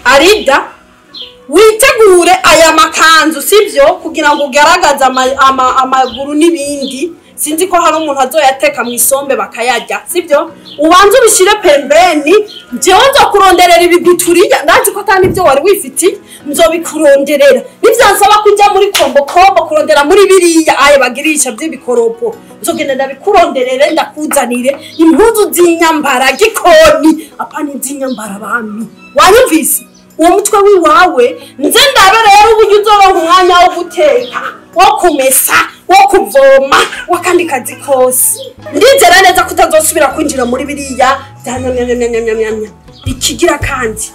Arida witegure aya makanzu sivyo kugira ngo ugaragaze amaguru n'ibindi. Sinzi ko hari umuntu azoyateka mu isombe bakayarya sivyo? Ubanze ubishire pembeni, jewe nzokuronderera ibiguturiya, ndazi ko atani ibyo wari wifitiye, nzobikuronderera. Nivyansaba kujya muri kombo kombo kurondera muri biriya aye bagirisha by'ibikoropo, nzogenda ndabikuronderere ndakuzanire impuzu z'inyambara gikoni, apana iz'inyambara bami. Wanyumvise? Uwo mutwe wiwawe nze ndabe rero uburyo uzoronka umwanya wo guteka, wo kumesa, wo kuvoma, wakandi kazi kose. Ndizera neza ko utazosubira kwinjira muri biriya byanyamyamyamyamyamya. Ikigira kandi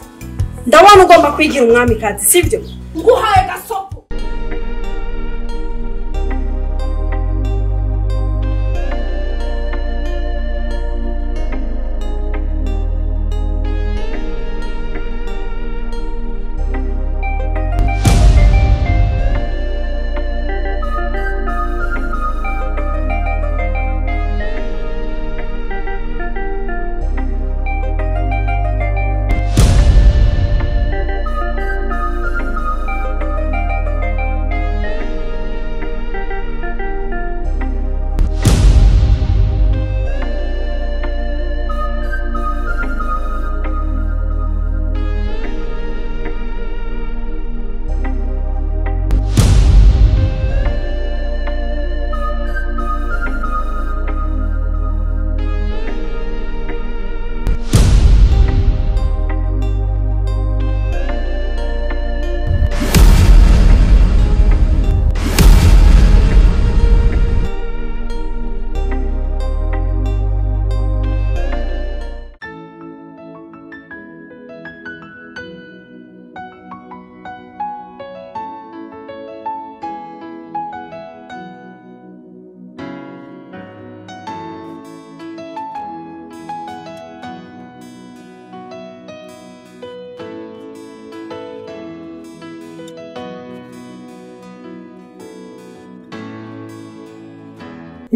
ndabona ugomba kwigira umwami kazi sivyo? Nguhaye gasopo.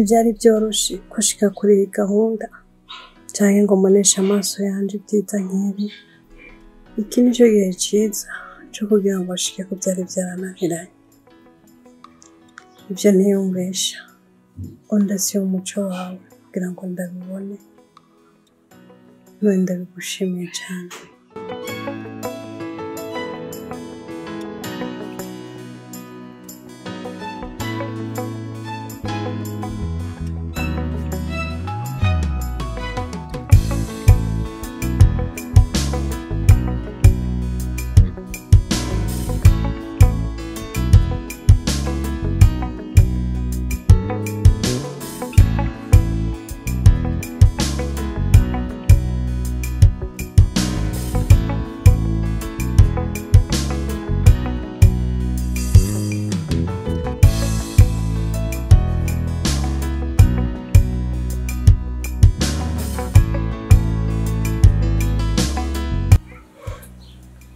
Ibyari byoroshe gushika kuri iyi gahunda cyangwa ngo mboneshe amaso yanje ibyiza nk'ibi. Iki nicyo gihe cyiza cyo kugira ngo bashike ko byari byarananiranye. Ibyo ntiyumvisha ondasiyo umuco wawe kugira ngo ndabibone, none ndabigushimiye cyane.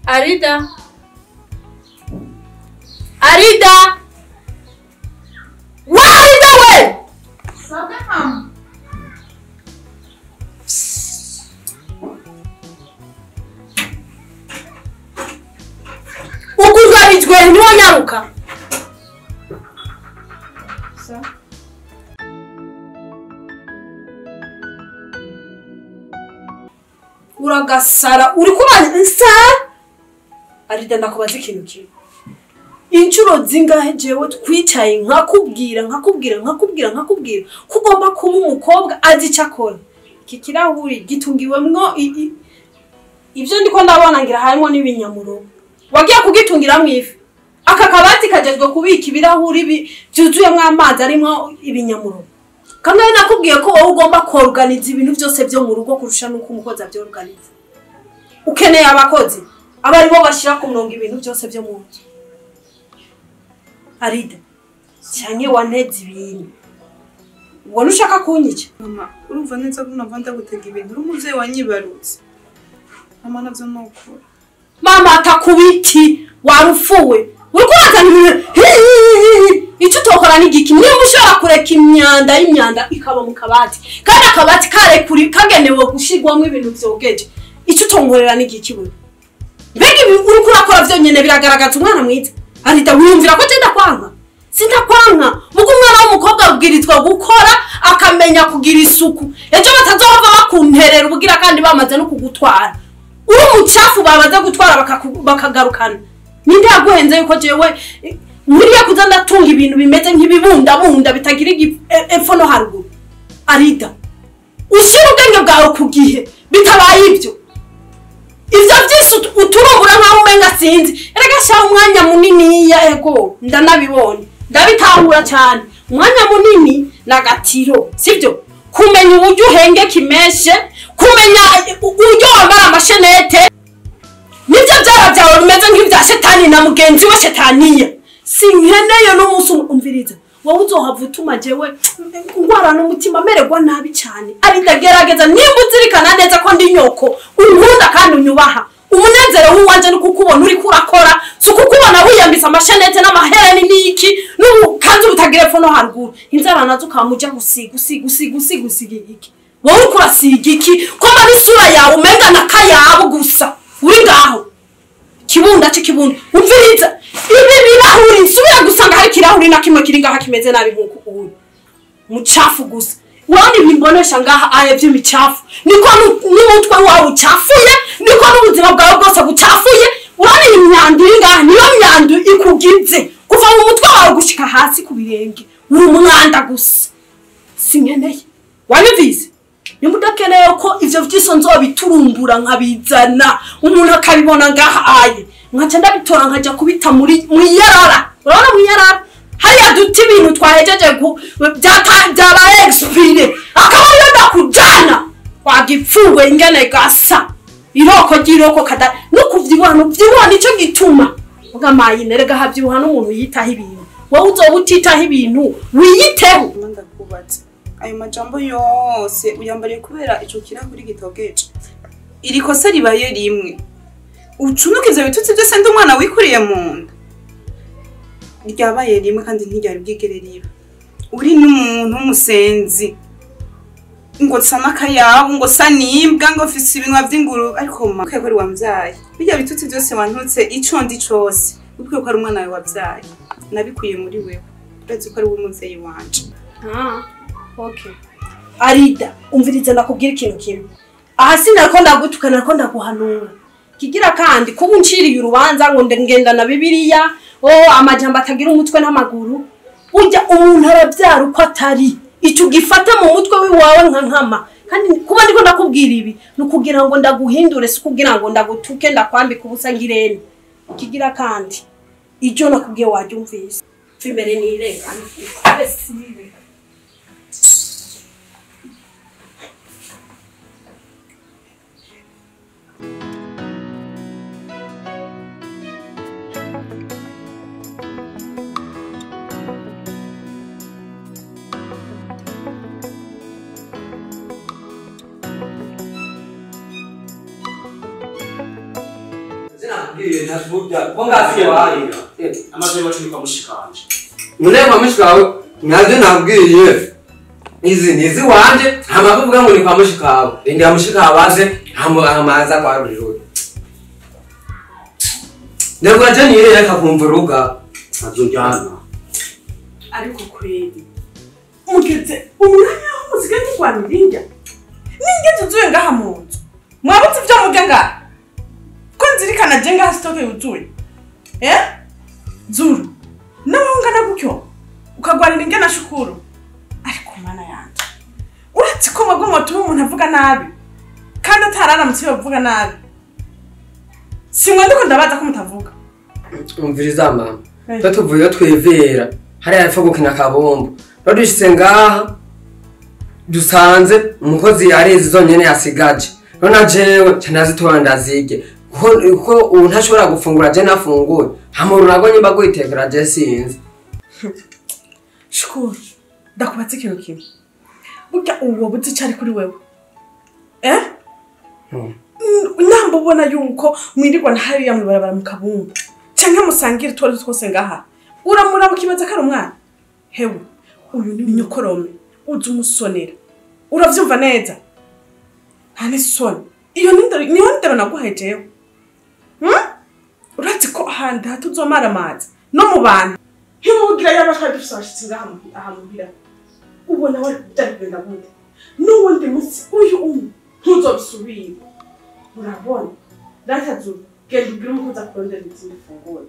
Arida. Arida. Wa Arida we. Sawa. Ukuzabijwe ntiwanyaruka. Sawa. Uragasara uri kubanza Arida ndakubaza ikintu kimwe. Inshuro zingahe jewe twicaye nkakubwira nkakubwira nkakubwira nkakubwira ko ugomba kuba umukobwa azi icyo akora. Iki kirahuri gitungiwemwo ibyo ndiko ndabona ngira harimo n'ibinyamuro. Wagiye kugitungiramwo ifi. Aka kabati kajejwe kubika ibirahuri byuzuyemwo amazi arimo ibinyamuro. Kandi nakubwiye ko wowe ugomba kuorganiza ibintu byose byo mu rugo kurusha nuko umukozi abyorganiza. Ukeneye abakozi abari bo bashira ku murongo ibintu byose byo mu nzu. Arida cyane wanteze ibintu. Ubona ushaka kunyica? Mama, urumva neza ko nava ndagutega ibintu uri umuvyeyi wanyibarutse. Mama navyo nokora. Mama atakubiki warufuwe. Uriko urazana ibintu icyo utokora ni igiki? Niba ushobora kureka imyanda y'imyanda ikaba mu kabati, kandi akabati karekuri kagenewe gushirwamo ibintu vyogeje, icyo utonkorera ni igiki wewe? Mbega ibi uriko urakora vyonyene biragaragaza umwana mwiza. Arida wiyumvira ko je ndakwanka? Sindakwanka. Mugo umwana w'umukobwa abwirizwa gukora akamenya kugira isuku. Ejo batazohava bakunterera ubugira kandi bamaze no kugutwara. Uri umucafu babaza gutwara bakagarukana. Ninde yaguhenze yuko jewe nkuriye kuza ndatunga ibintu bimeze nk'ibibunda bunda bitagira epfo no haruguru. Arida ushyira ubwenge bwawe ku gihe, bitabaye ibyo ivyo vyose uturungura nkaho umenga sinzi. Erega sha umwanya munini ya ego ndanabibonye ndabitahura cyane. Umwanya munini nagatiro, sivyo? Kumenya uburyo uhenge kimeshe, kumenya uburyo wambara amashenete, nivyo byara byawe bimeze nk'ibya shetani na mugenzi we shetaniya. Sinkeneye n'umunsi umviriza wowe uzohava utuma jewe ngwara n'umutima mererwa nabi cyane. Arida gerageza nimba uzirikana neza ko ndi nyoko unkunda kandi unyubaha. Umunezero w'uwanje ni kukubona uriko urakora, si ukukubona wiyambitse amashenete n'amahereni n'iki n'ubukanzu butagira epfo no haruguru. Inzara nazo ukamuja gusiga usiga usiga usiga usiga iki? Wowe uriko urasiga iki? Ko mbona isura yawe umenga na kayabo gusa uri ngaho kibunda c'ikibunda. Umviriza ibi birahuri nsubira gusanga hari kirahuri na kimwe kiri ngaha kimeze nabi nkuko uyu mucafu gusa. Urabona ibimbonesha ngaha aye by'imicafu, niko n'umutwe wawe ucafuye, niko n'ubuzima bwawe bwose bucafuye. Urabona iyi myanda iri ngaha niyo myanda ikugize kuva mu mutwe wawe gushika hasi ku birenge, uri umwanda gusa. Sinkeneye wanyumvise? Nimba udakeneye ko ivyo vyiso nzobiturumbura nkabizana umuntu akabibona ngaha aye, nkaca ndabitora nkaja kubita muri mwiyarara. Urabona mwiyarara hariya duta ibintu twahejeje byabaye expire, akaba ariyo ndakujana wagipfuwe ingene gasa iroko ry'iroko kada no kuvyibuha no vyibuha nico gituma ugamaye nerega havyibuha n'umuntu yitaho ibintu. Wowe uzoba utitaho ibintu wiyiteho. Ndakubatse ayo majambo yose uyambariye kubera ico kirahuri gitogeje. Iri kosa ribaye rimwe ucunuka ivyo bitutsi byose ndi umwana wikuriye mu nda. Ryabaye rimwe kandi ntiryari bwigere riba. Uri n'umuntu w'umusenzi ngo nsa n'akayabu, ngo sa n'imbwa, ngo mfise ibinwa vy'inguru, ariko mama ukwiye ko ari wamvyaye. Birya bitutsi byose wantutse ico ndi cose ukwiye ko ari umwana wawe wavyaye. Nabikuye muri wewe, urazi ko ari wowe umuvyeyi wanje. Okay. Arida umviriza ndakubwira ikintu kimwe. Aha sinariko ndagutuka, nariko ndaguhanura. Kigira kandi kuba unciriye urubanza ngo ngenda na Bibiliya, amajambo atagira umutwe n'amaguru. Urya umuntu arabyara uko atari. Ico gifata mu mutwe wiwawe nka nkama. Kandi kuba ndiko ndakubwira ibi ni ukugira ngo ndaguhindure, si kugira ngo ndagutuke ndakwambika ubusa ngirene. Kigira kandi icyo nakubwiye waryumvise. Imbere nirengana. Munema mushikawe navyo nabwiye izi nizi wanje hama kuvuga ngo ni kwa mushikawe rindira mushikawe aze hamaza kwa ruriro ndabwo je nire reka kumvuruga azojana. Ariko kweli mugeze umwanya aho musigaye mugwanira indya ninge tuzuye ngaha mu nzu mwabutse ivyo murya ngaha ko nzirikana je ngaha stoke yuzuye Zuru nawe ungana gutyo ukagwanira indya na Shukuru. Ariko mana yanje uretse ko mwebwe mwotuma umuntu avuga nabi kandi atararamutse yovuga nabi, simwe ndiko ndabaza ko mutavuga. Umviriza mama, tuvuye twivera hariya epfo gukina kabombo, dushitse ngaha dusanze umukozi yarezi zonyene yasigaje, none jewe nca ndazitora ndazirya kuko ubu ntashobora gufungura je nafunguye hamura nago nyimba guyitekera je sinzi. Shukuru ndakubatse ikintu kimwe, burya uwo buzi icari kuri wewe namba ubona yuko mwirirwa na hariya mwibarabara mu kabumbu canke musangire utwo twose ngaha, uramuraba ukibaza ko ari umwana. Hewe uyu ni nyokorome uzi umusonera, uravyumva neza nta n'isoni. Iyo niyo ndero naguhaye jewe, Urazi ko ahandi hatuzomara amazi no mu bantu ntiwugira yaba twari dufise abashitsi ngaha aha muhira ubona wari byari kugenda gute n'uwundi munsi uyu umwe ntuzobisubire urabona datazu genda ubwire umukozi akurondera izindi funguro.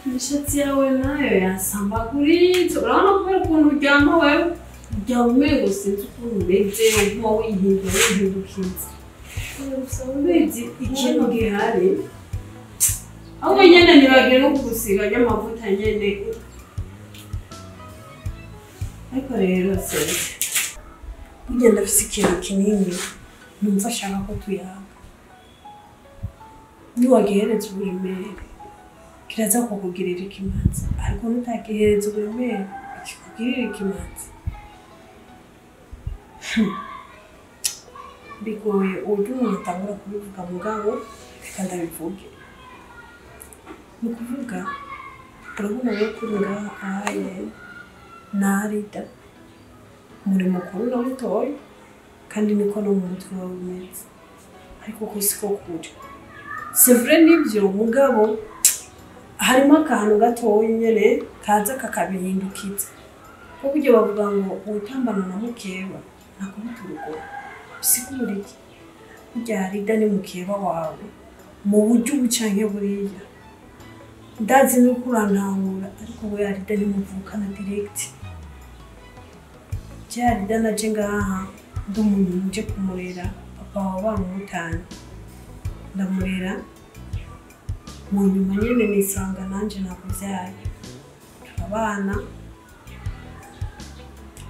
Imishatsi yawe nayo yasambaguritse urabona kubera ukuntu uryama wewe uryama umengo sinzi ukuntu umeze uguma wihindura wihindukiza ubizi ikintu gihari ahubwo nyene nibagiwe no kugusiga ry'amavuta nyene ariko rero se burya ndafise ikintu kinini numva ashaka ko tuyaga niwagihereza uburemere kiraza kukugirira ikimanza ariko nutagihereza uburemere kikugirira ikimanza bigoye uburyo umuntu atangura kubivuga mugabo reka ndabivuge ni ukuvuga urabona rero kuri ngaha ahaye narida muri mukuru na mutoya kandi niko no mu mutwe wawe umeze ariko ko siko kuri c'est vrai nibyo mugabo harimo akantu gatoya nyene kaza kakabihindukiza kuko burya bavuga ngo uwutambana na mukeba ntakubita urugo bisigura iki burya Rida ni mukeba wawe mu buryo ubu canke buriya ndazi nuko urantahura ariko we Rida ntimuvukana direct je Rida naje ngaha ndi umuntu nje kumurera papa wawe bamutanye ndamurera mu nyuma nyene nisanga nanje nakuvyaye turabana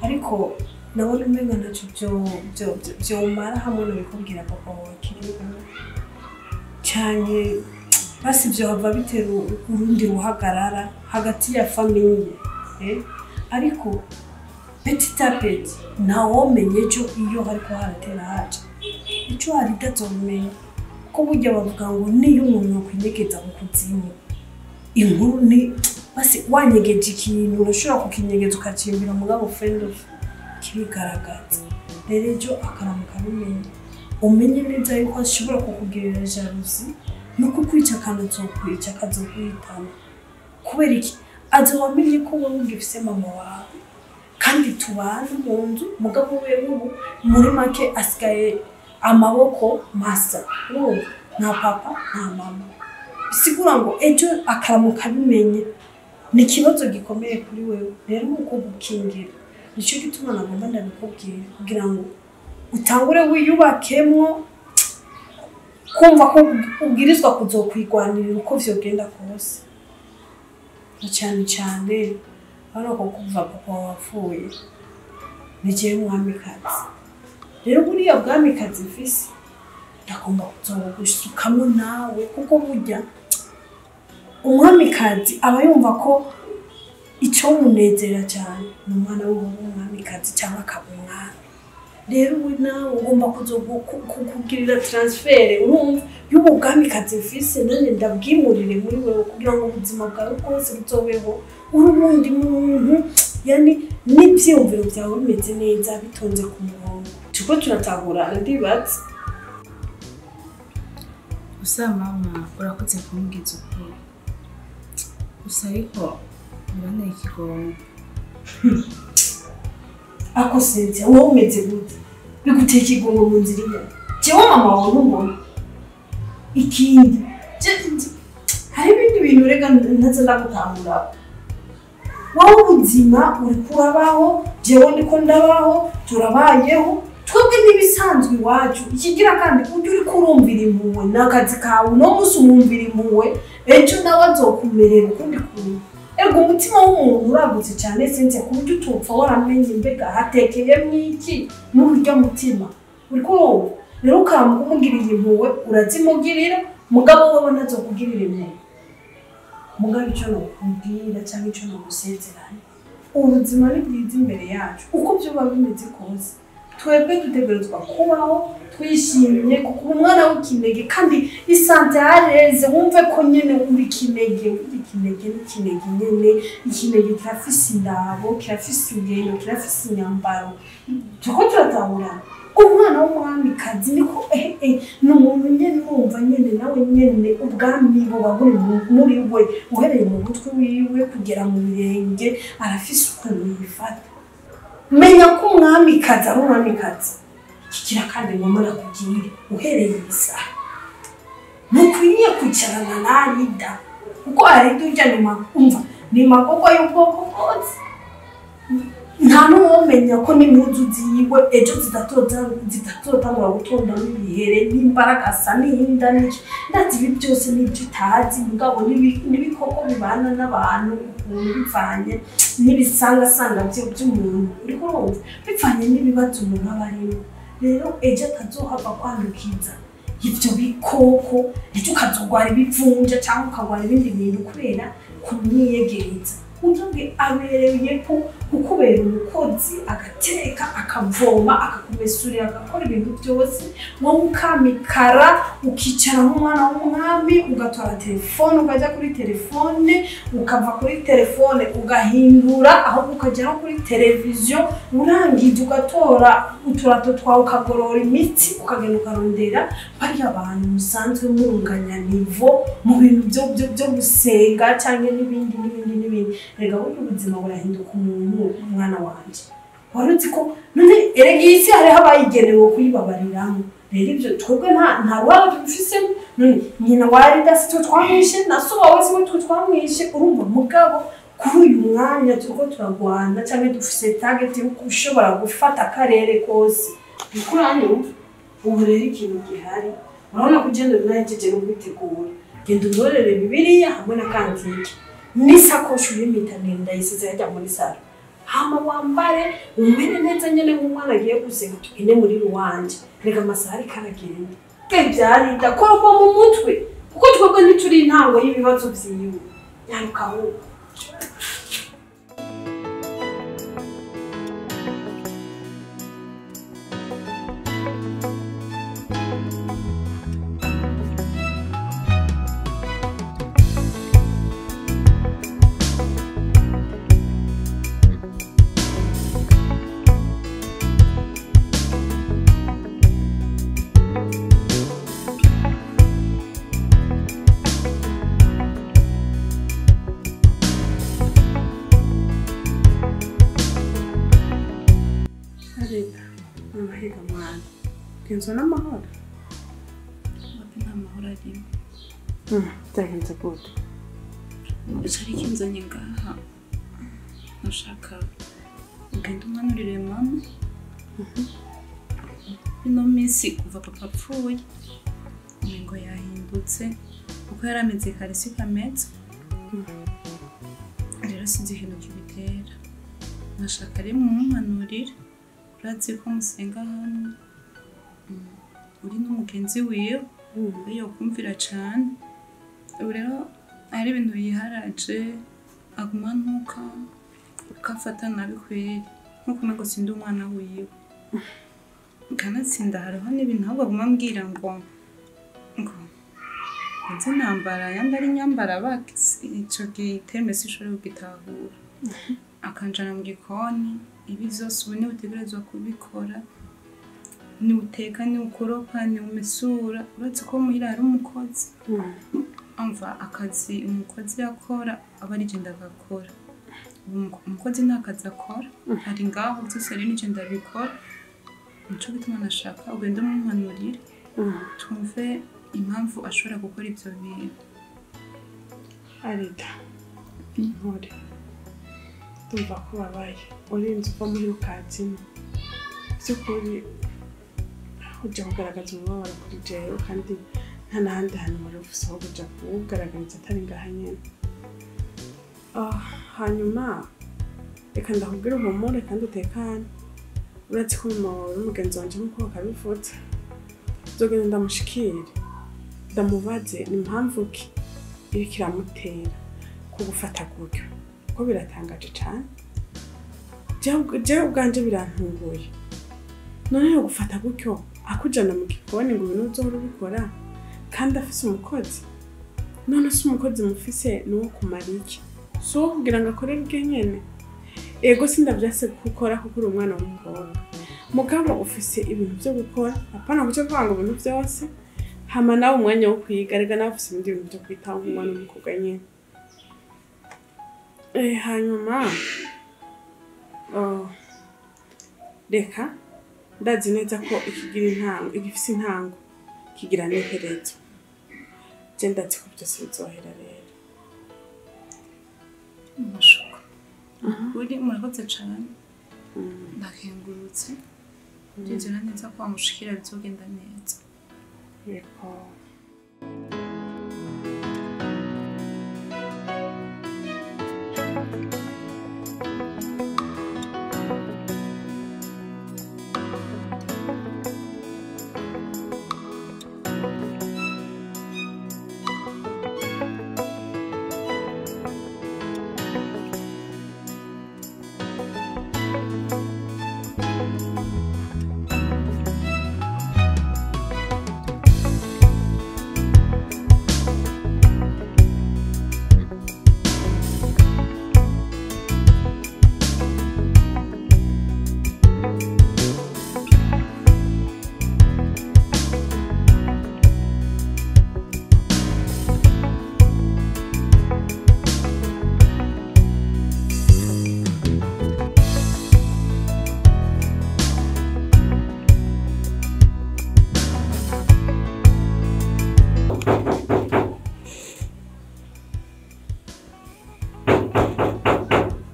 ariko nabona umenga ntaco vyomara hamwe nobikubwira papa wawe akiriho canke basi vyohava bitera urundi ruhagarara hagati ya famiye ariko petit à petit ntawomenye ejo iyo hariko haratera haja ico Rida azobimenya ko burya bavuga ngo niyo umuntu yakwinyegeza mu kuzimu inkuru ni basi wanyegeje ikintu urashobora kukinyegeza ukacimbira mugabo friend of kibigaragaza rero ejo akaramuka abimenya umenye neza yuko ashobora kukugirira jalousie no kukwica akanazokwica akazoguhitana kubera iki azoba amenye ko wowe ugifise mama wawe kandi tubana mu nzu mugabo wewe ubu muri make asigaye amaboko masa urumva nta papa nta mama bisigura ngo ejo akaramuka abimenye ni ikibazo gikomeye kuri wewe rero mu kugukingira nicyo gituma nagomba ndabikubwira kugira ngo utangure wiyubakemwo kumva ko ubwirizwa kuzokwigwanirira uko vyogenda kose na cyane cyane hano ko kuva papa wapfuye ni jewe mwamikazi rero buriya bwamikazi mfise ndagomba kuzogusukamo nawe kuko burya umwamikazi aba yumva ko icyo munezera cyane ni umwana w'umwamikazi cyangwa akaba umwami rero we nawe ugomba kuzokugirira transfert urumva y'ubu bwamikazi mfise nanjye ndabwimurire muri wewe kugira ngo ubuzima bwawe bwose buzobeho uri uwundi muntu yani n'ivyiyumviro byawe bimeze neza bitonze ku murongo turiko turatahura ndibatse Gusa mama urakoze kumbwiza ukuri gusa ariko biranteye ikigongo ako Cynthia wowe umeze gute biguteye ikigongo mu nzira iya jewe mama wawe ntumbona ikindi hari ibindi bintu rega ntaza ndagutahura Wowe ubuzima uri kurabaho, jewe ndiko ndabaho, turabayeho. Twebwe n'ibisanzwe iwacu. Ikigira kandi ujye uri kurumvira impuhwe n'akazi kawe, uno munsi umwumvira impuhwe, ejo nawe azokumerera ukundi kuntu. Erega umutima w'umuntu uragutse cyane sinzi ku buryo utopfa waramenye mbega hatekeyemwo iki muri urya mutima. Uriko urumva? Rero ukama umugirira impuhwe urazimugirira, mugabo wewe ntazokugirira impuhwe. Mugabo icyo nokubwira cyangwa icyo nogusezeranya, ubuzima ni bwiza imbere yacu uko byoba bimeze kose. Twebwe dutegerezwa kubaho twishimye kuko umwana w'ikinege kandi isante areze wumve ko nyene uri kinege, uri kinege n'ikinege nyene, ikinege kirafise indabo, kirafise ingendo, kirafise inyambaro. Turiko turatahura umwana w'umwamikazi niko ni umuntu nyene wumva nyene nawe nyene ubwami buba buri muri we, uhereye mu mutwe wiwe kugera mu birenge arafise ukuntu yifata. Menya ko umwamikazi ari umwamikazi. Kigira kandi ngoma nakubwire uhereye isaha ntukwiye kwicarana na Arida kuko Arida urya umva ni magogwa y'ubwoko bwose. Nta n'uwomenya ko n'impuzu ziwe ejo zitatotangura gutondamo ibihere n'imbaragasa n'inda n'iki. Ndazi ibi byose n'ibyo utazi, mugabo n'ibikoko bibana n'abantu ukuntu bivanye n'ibisangasanga by'umuntu. Uriko urumva bivanye n'ibibazo umuntu aba arimo. Rero ejo atazohava kwandukiza ivyo bikoko, ejo ukazogwara ibivunja cyangwa ukagwara ibindi bintu kubera kumwiyegereza. Utonge abereye ko kukubera umukozi agateka akavoma akakumesurira agakora ibintu byose, wowe ukamikara ukicara nk'umwana w'umwami, ugatora telefone ukajya kuri telefone, ukava kuri telefone ugahindura ahubwo ukajya no kuri televiziyo, urangije ugatora uturato twawe ukagorora imitsi ukagenda ukarondera bariya bantu musanzwe murunganya nivo mu bintu byo gusenga cyangwa n'ibindi n'ibindi n'ibindi. Erega burya ubuzima burahinduka umuntu umwana wanje. Wari uzi ko none erega iyi si hariho abayigenewe kuyibabariramo. Rero ibyo twebwe nta ruhare tubifisemo. None nyina wa Arida si twe twamwishe, na so wawe si twe twamwishe. Urumva mugabo kuri uyu mwanya turiko turagwana cyangwa dufise target yo gushobora gufata akarere kose. Niko uranyumva? Ubu rero ikintu gihari urabona ko ugenda unahejeje no kwitegura, genda untorere Bibiliya hamwe na kantike n'isakoshi y'imitanire ndayisize hajya muri saro, hama wambare umere neza nyene nk'umwana agiye gusenga, tugende muri ruwanje. Reka amasaha ariko aragenda. Ibyarinda korwa mu mutwe kuko twebwe ntituri intango y'ibibazo vyiwe. Nyaruka ahubwo. Amahega mwana. Genzo n'amahoro. Wapi nta mahoro arimo. Byagenze gute? Cari kinzanye ngaha. Nashaka ugenda umpanurire mama. Ino minsi kuva papa apfuye umengo yahindutse uko yari ameze kare siko ameze. Rero sinzi ikintu kibitera. Nashaka rero mumpanurire. Urazi ko musenga hamwe uri n'umugenzi wiwe iyo kumvira cane. Ubu rero hari ibintu yiharaje aguma ntuka akafata nabi kweri nkuko umengo sindi umwana wiwe. Kanatsinda hariho n'ibintu ahubwo aguma ambwira ngo ngo nze nambara yambara inyambara ico giterme sinshobora kugitahura. Akanjana mu gikoni ibi vyose ubu niwe utegerezwa kubikora, ni uteka, ni ukoropa, ni umesura. Uretse ko muhira hari umukozi, umva akazi umukozi yakora aba ari je ndagakora. Umukozi nta kazi akora, ari ngaho vyose rero nije ndabikora. Nico gituma nashaka ugende umumpanurire twumve impamvu ashobora gukora ivyo bintu. Arida, ntore. Ndumva ko babaye urinze uva muri rukazina by'ukuri ujya kugaragaza umubabaro kuri jewe kandi nta n'ahandi hantu wari ufise aho kuja kuwugaragariza atari ngaha nyene. Hanyuma reka ndakubwira uhumure kandi utekane. Uretse ko mama wawe ari umugenzi wanje nk'uko bakabivuze, nzogenda ndamushikire ndamubaze ni impamvu ki iriko iramutera kugufata gutyo, kuko biratangaje cane. Jewe ubwanje birantunguye. None yo gufata gutyo akujana mu gikoni ngo ibintu uzohora ubikora kandi afise umukozi. None se umukozi mufise ni uwo kumara iki? Si uwo kugira ngo akorere ubwe nyene? Ego sindavyase gukora kuko uri umwana w'umukobwa, mugabo ufise ibintu vyo gukora, apana guca kuvanga ibintu vyose. Hama nawe umwanya wo kwiga, erega nawe ufise ibindi bintu vyo kwitaho nk'umwana w'umukobwa nyene. Hanyuma reka ndazi neza ko ikigira intango, igifise intango kigira n'iherezo. Je ndazi ko vyose bizohera rero. Amashuka uri murakoze cane, ndakengurutse. Ndizera neza ko wamushikira bizogenda neza. Yego.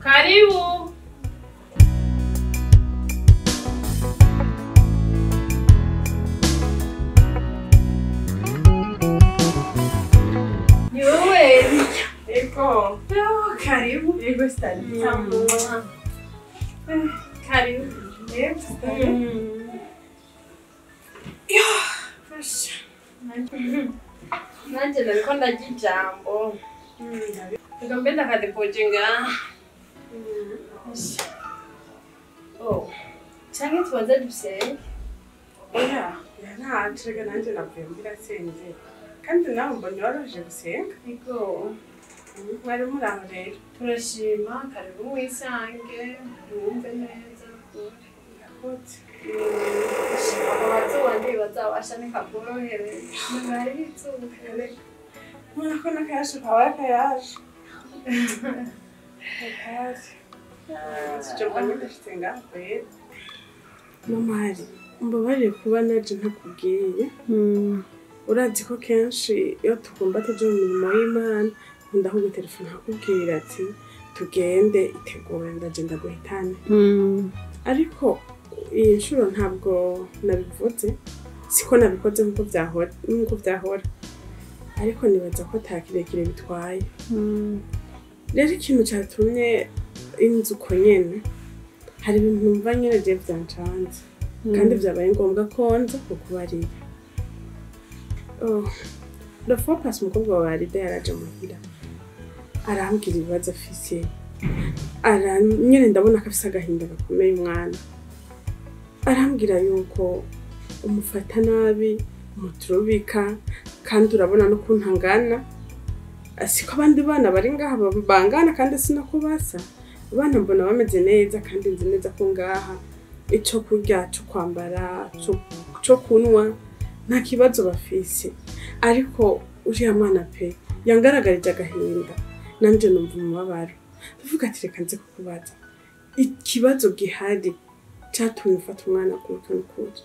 Karibu. Ni wewe. Ego. Karibu. Ego stali. Karibu. Ego stali. Yo, fasha. Nanje nariko ndarya ijambo. Reka mbe ndakadepoje ngaha. Oh, canke tubanze dusenge? Oya, ntaco reka nanje navuye muhira nsenze. Kandi nawe mbonye waruje gusenga. Ego. Mwari muri aho rero. Turashima, karibu mwisange, mwumve neza. Murakoze. Abo bazuba ntibazabasha ntikabworohere. Ntibari izuba. Ubona ko n'akayasha kabaye akayasha. Akayasha. Mama hari mbabarire kuba naje ntakubwiye. Urazi ko kenshi iyo tugomba tuja mu mirimo y'Imana nkunda kugutelefona nkakubwira ati tugende itegure ndaje ndaguhitane. Ariko iyi nshuro ntabwo nabivuze, siko nabikoze nkuko vyahora, ariko nibaza ko ata kirekire bitwaye. Rero ikintu catumye inzu uko nyene, hari ibintu numva nyene je vyancanze kandi vyabaye ngombwa ko nza kukubarira. Le fois passé umukobwa wawe Arida yaraje muhira arambwira ibibazo afise, nyene ndabona ko afise agahinda gakomeye umwana. Arambwira yuko umufata nabi, umuturubika, kandi urabona n'ukuntu angana. Siko abandi bana bari ngaha bangana kandi sinako basa. Abana mbona bameze neza kandi nzi neza ko ngaha ico kurya, co kwambara, co kunywa nta kibazo bafise. Ariko uriya mwana pe yangaragarije agahinda, nanje numva umubabaro. Ndavuga ati reka nze kukubaza ikibazo gihari catumye ufata umwana gutyo n'ukuri,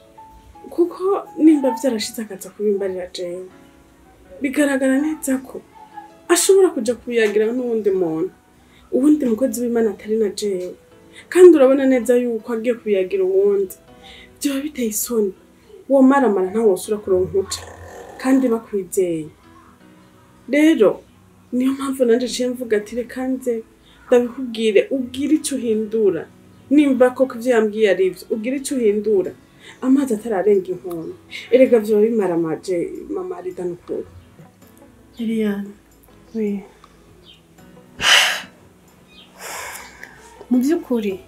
kuko nimba vyarashize akaza kubimbarira jewe, bigaragara neza ko ashobora kuja kubiyagira n'uwundi muntu. Uwundi mukozi w'Imana atari na jewe. Kandi urabona neza yuko agiye kubiyagira uwundi. Byoba biteye isoni. Uwo maramara ntawe wosura kuronka uca. Kandi bakwizeye. Rero niyo mpamvu nanje ciye mvuga ati reka nze ndabikubwire ubwire ico uhindura. Nimba koko ivyo yambwiye ari ivyo, ubwire ico uhindura. Amazi atararenga inkombe. Erega vyoba bimaramaje mama Arida nukuri. Liliane, oui. Mu by'ukuri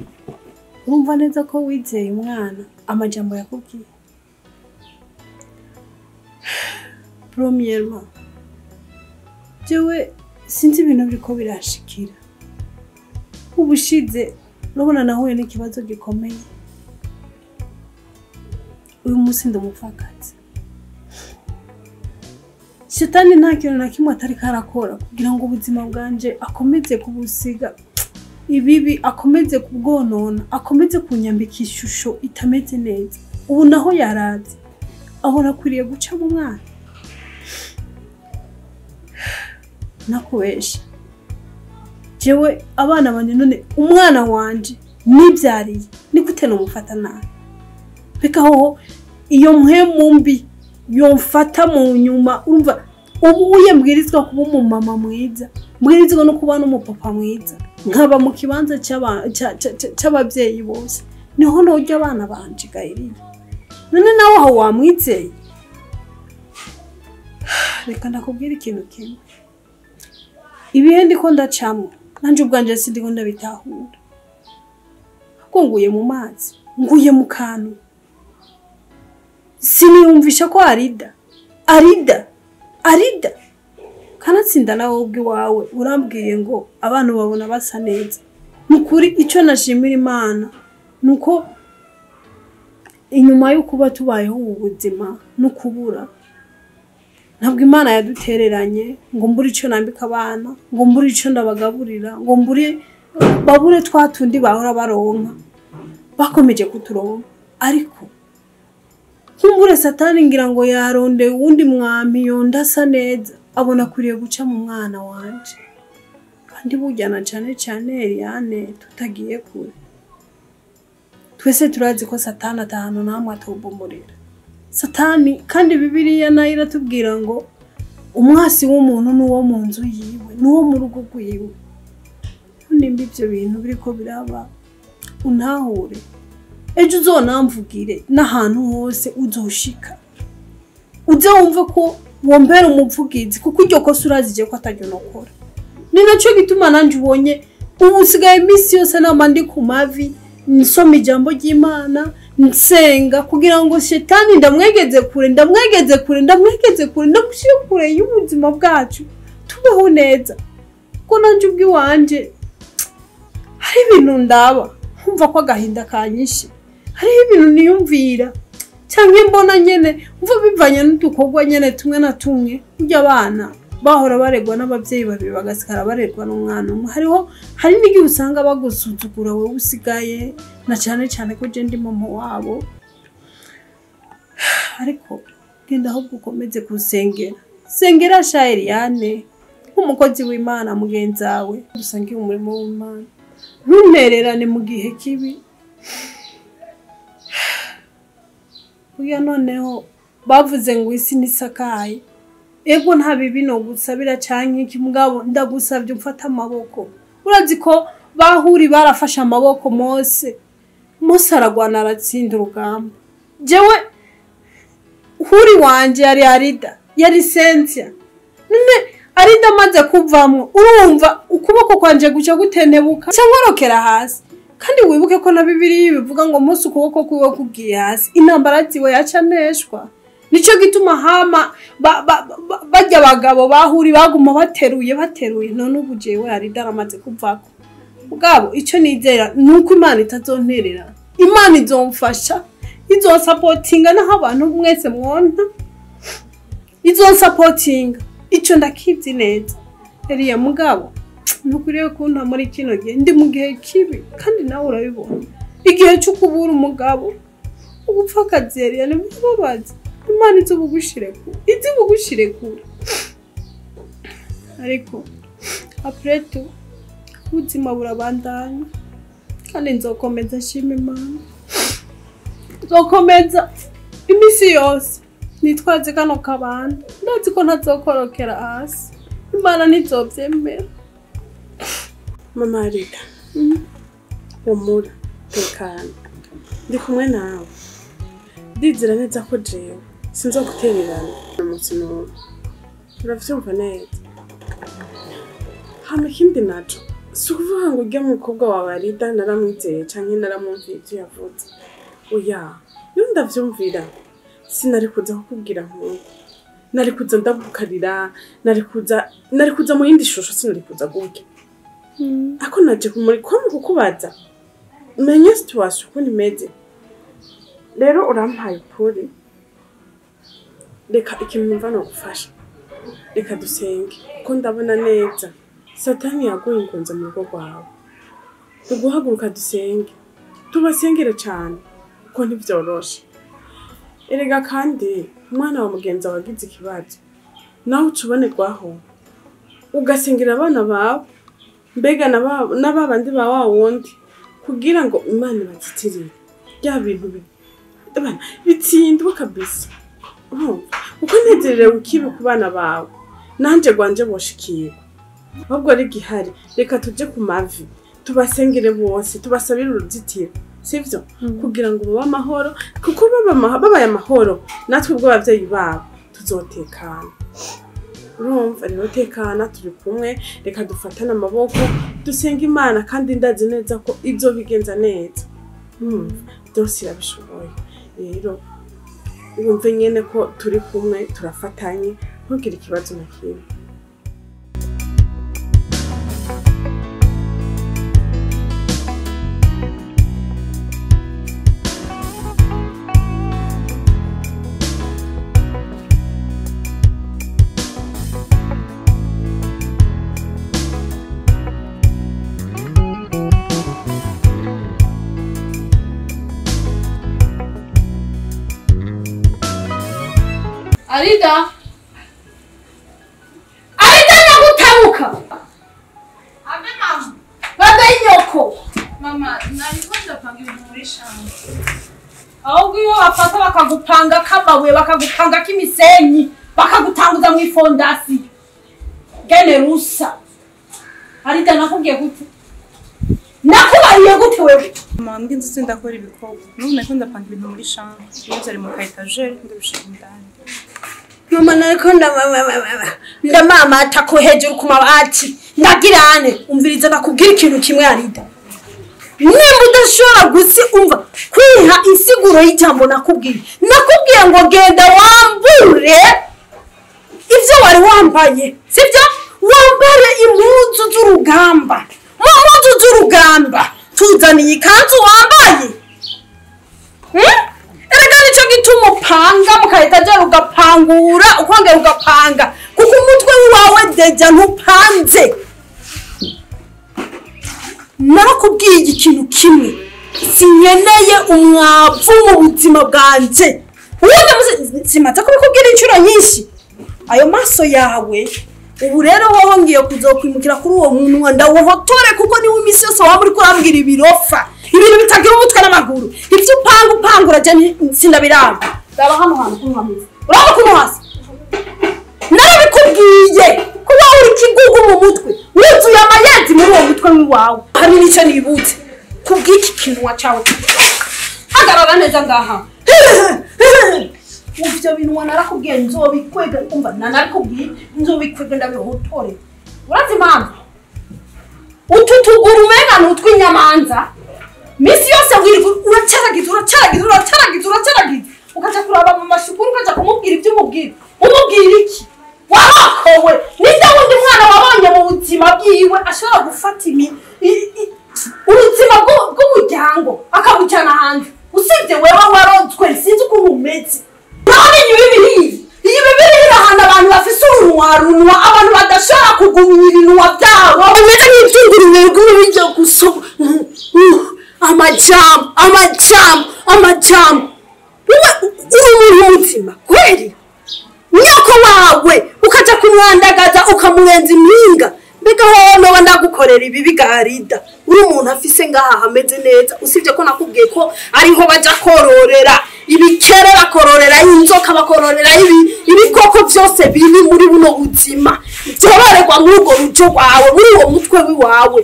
urumva neza ko wizeye umwana amajambo yakubwiye. Premièrement, jewe sinzi ibintu biriko birashikira. Ubushize urabona nahuye n'ikibazo gikomeye. Uyu munsi ndumupfakazi. Shetani nta kintu na kimwe atari karakora kugira ngo ubuzima bwanje akomeze kubusiga ibibi, akomeze kubwonona, akomeze kunyambika ishusho itameze neza. Ubu naho yarazi abona akwiriye guca mu mwana. Nakubesha jewe abana banje, none umwana wanje nibyariye ni gute nomufata nabi? Reka hoho iyo mpemu mbi yomfata mu nyuma. Urumva ubu uye mbwirizwa kuba umumama mwiza, mbwirizwa no kuba n'umupapa mwiza, nkaba mu kibanza c'abavyeyi bose, niho norya abana banje gahirira. None nawe aho wamwizeye? Reka ndakubwira ikintu kimwe, ibihe ndiko ndacamwo nanje ubwanje sindiko ndabitahura. Ko nguye mu mazi, nguye mu kantu, siniyumvisha ko Arida Arida Arida kanatsinda. Nawe ubwiwawe urambwiye ngo abantu babona basa neza. Nukuri icyo nashimira Imana nuko inyuma yo kuba tubayeho ubu buzima no kubura, ntabwo Imana yadutereranye ngo mbure icyo nambika abana, ngo mbure icyo ndabagaburira, ngo mbure babure twa tundi bahora baronka. Bakomeje kuturonka, ariko nkumbure Satani ngira ngo yaronde uwundi mwami yondasa neza, abona akwiriye guca mu mwana wanje. Kandi burya cyane cyane Eliane, tutagiye kure, twese turazi ko Satani atahano namwe atobomorera. Satani kandi Bibiliya nayo iratubwira ngo umwasi w'umuntu n'uwo mu nzu yiwe, n'uwo mu rugo rwiwe. Nimba ibyo bintu biriko biraba, untahure ejo uzonamvugire n'ahantu hose uzoshika, uze wumve ko wombera umuvugizi, kuko iryo kosa urazije ko ataryo nokora. Ni naco gituma nanje ubonye ubu usigaye iminsi yose nama ndi ku mavi nsoma ijambo ry'Imana, nsenga kugira ngo shetani ndamwegeze kure, ndamwegeze kure, ndamwegeze kure, ndamushyire kure y'ubuzima bwacu, tubeho neza. Kuko nanje ubwiwanje hari ibintu ndaba nkumva ko agahinda kanyishe, hariho ibintu niyumvira cyangwa mbona nyene umva bivanye n'udukorwa nyene tumwe na tumwe. Burya abana bahora baregwa n'abavyeyi babiri bagasigara baregwa n'umwana umwe. Hariho hari n'igihe usanga bagusuzugura wowe usigaye, na cyane cyane ko je ndi mama wabo. Ariko genda ahubwo ukomeze kusengera, sengera sha Eliane nk'umukozi w'Imana mugenzi wawe, dusangiye umurimo w'Imana, ntuntererane mu gihe kibi. Burya noneho bavuze ngo isi ntisakaye. Ego nta bibi no gusabira canke iki, mugabo ndagusabye umfate amaboko. Urazi ko bahuri barafashe amaboko Mose, Mose aragwana aratsinda urugamba. Jewe huri wanje yari Arida, yari Cynthia. None Arida amaze kuvamwo, urumva ukuboko kwanje guca gutentebuka cyangwa rokera hasi. Kandi wibuke ko na Bibiliya bivuga ngo Mose ukuboko kwiwe kugiye hasi, intambara ziwe yacaneshwa. Nico gituma hama bajya abagabo bahuri baguma bateruye bateruye. None ubu jewe Arida aramaze kuvako. Mugabo icyo nizera nuko Imana itazonterera, Imana izomfasha, izonsapotinga naho abantu mwese mwona izonsapotinga. Icyo ndakizi neza Eliya. Mugabo ntukwiriye kunta muri kino gihe, ndi mu gihe kibi kandi nawe urabibona, igihe cyo kubura umugabo ubupfakazi. Eliya ntibibabaze, Imana izobugushire kure, izobugushire kure. Ariko après tout Ubuzima burabandanya kandi nzokomeza nshima Imana. Nzokomeza iminsi yose nitwaze kano kabana, ndazi ko ntazokorokera hasi. Imana ntizovyemera. Mama Rita, humura, tekana, ndi kumwe nawe. Ndizera neza ko jewe sinzogutererana umunsi n'umwe. Uravyumva neza. Hama ikindi naco, si ukuvuga ngo urya mukobwa wawe Arida naramwizeye canke naramwumviye ivyo yavuze. Oya, iyo ndavyumvira sinari kuza kukubwira nk'uko. Nari kuza ndagukarira, nari kuza mu yindi shusho, sinari kuza gutya. Ako naje kukubaza menye situation ukuntu imeze. Rero urampaye ukuri, reka ikintu numva nogufasha, reka dusenge kuko ndabona neza Satani yaguye ingunza mu rugo rwawe. Tuguhaguruka dusenge, tubasengere cane kuko ntivyoroshe. Erega kandi umwana wa mugenzi wawe agize ikibazo nawe uca ubonerwaho ugasengera abana bawe, mbega n'ababandi ba wa wundi, kugira ngo Imana ibazitirire bya bintu bitsindwe kabisa. Uko nezerewe ukibi ku bana bawe, nanje gwanje boshikirwa. Ahubwo ari gihari, reka tuje ku mavi tubasengere bose, tubasabire uruzitiro, sivyo? Kugira ngo babe amahoro, kuko babaye amahoro natwe ubwo abavyeyi babo tuzotekana. Urumva rero, tekana, turi kumwe, reka dufatane amaboko dusenge Imana, kandi ndazi neza ko izobigenza neza. Byose irabishoboye. Rero wumve nyene ko turi kumwe, turafatanye, ntugire ikibazo na kimwe. Arida, Arida nagutabuka. Abe mama. Babe inyoko. Mama, nariko ndapanga ibintu muri shamba. Ahubwo iyo bafata bakagupanga kamabuye, bakagupanga k'imisenyi, bakagutanguza mu ifondasi. Gene rusa. Arida nakubwiye gute? Nakubariye gute wewe? Mama, mbwe nzi ndakora ibikorwa. N'ubu nariko ndapanga ibintu muri shamba. Iyo byari mu ka étagère ndabishira indani. Mama nariko ndamamata ko hejuru ku mabati ndagirane. Umviriza nakubwira ikintu kimwe Arida. Nimba udashobora gusi umva kwiha insiguro y'ijambo nakubwiye. Nakubwiye ngo genda wambure ivyo wari wambaye, sivyo? Wambare impuzu z'urugamba. Mu mpuzu z'urugamba tuzaniye ikanzu wambaye. Erega nico gituma upanga mu ka étagère ugapangura, ukongera ugapanga, kuko umutwe wawe deja ntupanze. Narakubwiye ikintu kimwe, sinkeneye umwavu mu buzima bwanje. Ubundi simaze kubikubwira inshuro nyinshi. Ayo maso yawe ubu rero wowe ngiye kuzokwimukira kuri uwo munwa ndawuhotore, kuko niwe imisi yose waba uriko urambwira ibirofa, ibintu bitagira umutwe n'amaguru. Ivyo upanga upangura je sindabiraba. Raba hano hantu ukuntu hameze, urabona ukuntu hasa. Narabikubwiye kuba uri kigugu mu mutwe, wuzuye amayenzi muri uwo mutwe wawe. Hari n'ico nibutse kubw'iki kinwa cawe. Hagarara neza ngaha. Uvyo bintu narakubwiye nzobikwega, umva narakubwiye nzobikwega ndabihotore. Urazi impamvu? Utu tuguru umenga ni utw'inyamanza. Misi yose wirirwa uracaragiza uracaragiza uracaragiza uracaragiza, ukaja kuraba mu mashukuru, ukaja kumubwira ivyo umubwira. Umubwira iki? Warokowe. Ninde wundi mwana wabonye mu buzima bwiwe ashobora gufata ubuzima bw'umuryango akabujana hanze? Usibye wewe warozwe, sinzi ukuntu umeze. None iyi bibiri irahana abantu bafise urunwa, abantu badashobora kugumya ibinwa byabo, bimeze nk'ivy'ingurube biguma bijya gusoma amajambo amajambo amajambo. Wowe uri umuntu muzima kweli? Nyoko wawe ukaja kumwandagaza ukamurenza impinga, Mbega hoho noba ndagukorera ibi bigarida. Uri umuntu afise ngaha hameze neza, usibye ko nakubwiye ko ariho baja kororera ibikere, bakororera inzoka, bakororera ibikoko byose biri muri buno buzima. Byororerwa muri urwo rujo rwawe, muri uwo mutwe wiwawe.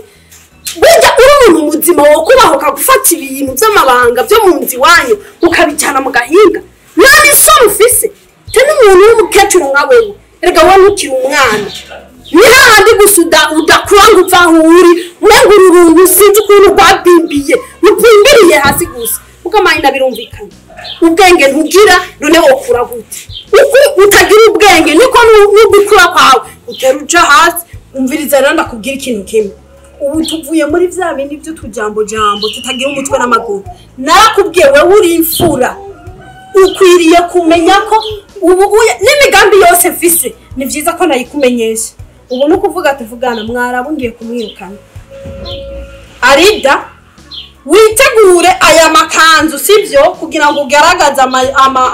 Burya uri umuntu muzima wo kubahoka gufata ibintu by'amabanga byo mu nzu iwanyu ukabijyana mu gahinga. Nta n'isoni ufise. Tena umuntu w'umukecuru nka wewe, erega wowe ntukiri umwana. Ni hahandi gusa udakura ngo uva aho uri, umenga ururungu sinzi ukuntu rwabimbiye, rubimbiriye hasi gusa. Kuko amahina birumvikana. Ubwenge ntugira, none wokura gute? Uko utagira ubwenge niko n'ugukura kwawe utera uja hasi. Umviriza rero ndakubwira ikintu kimwe. Ubu tuvuye muri vya bindi by'utujambo jambo tutagira umutwe n'amaguru. Narakubwiye wewe uri imfura, ukwiriye kumenya ko ubu n'imigambi yose mfise ni vyiza ko nayikumenyesha. Ubu ni ukuvuga tuvugana mwarabu ngiye kumwirukana. Arida, witegure aya makanzu sivyo, kugira ngo ugaragaze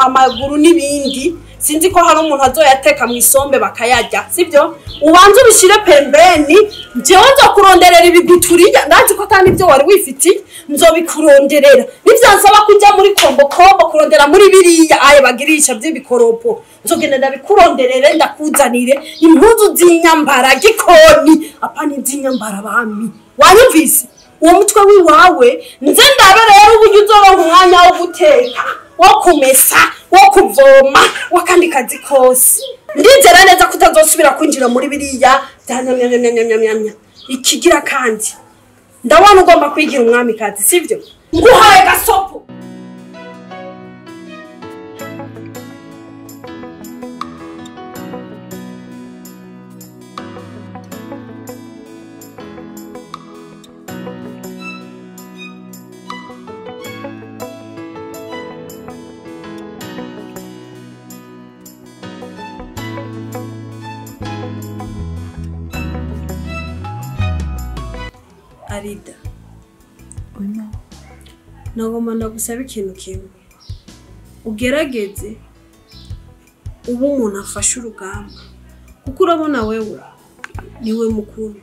amaguru n'ibindi. Sinzi ko hari umuntu azoyateka mu isombe bakayarya, sivyo? Ubanze ubishire pembeni, jewe nzokuronderera ibiguturiya, ndazi ko atani ibyo wari wifitiye, nzobikuronderera. Nivyansaba kuja muri kombo kombo kurondera muri biriya aye bagirisha by'ibikoropo, nzogenda ndabikuronderere ndakuzanire impuzu z'inyambara gikoni, apana iz'inyambara bami. Wanyumvise? Uwo mutwe wiwawe nze ndabe rero uburyo uzoronka umwanya wo guteka, wo kumesa, wo kuvoma, wakandi kazi kose. Ndizera neza ko utazosubira kwinjira muri biriya bya nyamyamyamyamyamya. Ikigira kandi ndabona ugomba kwigira umwami kazi, sivyo? Nguhaye gasopo. Arida, nagomba ndagusaba ikintu kimwe. Ugerageze ubu umuntu afashe urugamba, kuko urabona wewe niwe mukuru.